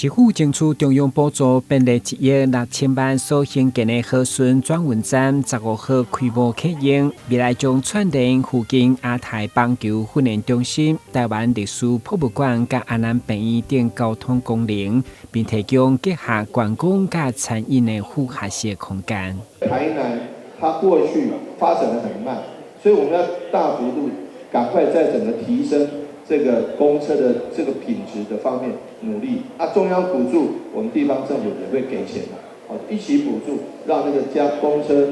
市府爭取中央補助，編列1億6千萬所興建的和順轉運站，15號開幕啟用。未來將串聯附近亞太棒球訓練中心、台灣歷史博物館佮安南病院等交通功能，並提供結合觀光佮餐飲的複合式空間。台南它過去發展得很慢，所以我們要大幅度趕快在整個提升這個公車的這個品質的方面努力。啊，中央補助，我們地方政府也會給錢，好，一起補助，讓那個加公車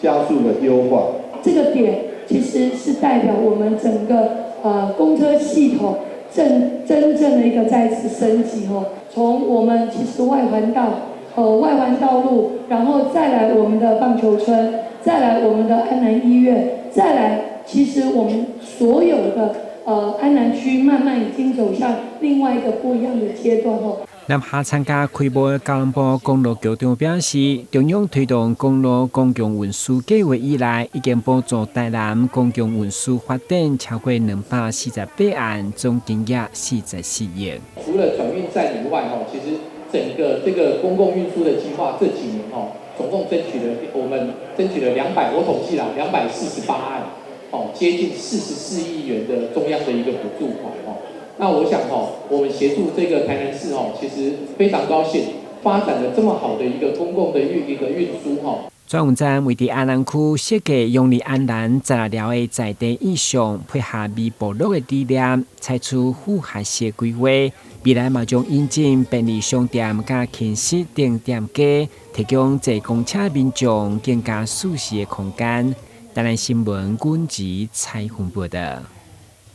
加速的優化。這個點其實是代表我們整個公車系統正真正的一個再次升級哦。從我們其實外環道，外環道路，然後再來我們的棒球村，再來我們的安南醫院，再來其實我們所有的安南區慢慢已經走向另外一個不一樣的階段哦。南下參加開幕的交通部公路局長表示，中央推動公路公共運輸計劃以來，已經補助台南公共運輸發展超過248案，總金額44億。除了轉運站以外，吼，其實整個這個公共運輸的計劃這幾年，吼，總共爭取了我們爭取了兩百，我統計啦，248案，哦，接近44億元的中央的一個補助，哦，那我想，吼，我們協助這個台南市，吼，其實非常高興，發展了這麼好的一個公共的運一個運輸，吼。轉運站位佇安南區設計永利安南十六寮的在地意象，配合微部落的理念，採取複合式規劃。未來嘛將引進便利商店、佮輕食等店家，提供坐公車民眾更加舒適的空間。台南新聞軍籍採訪報道。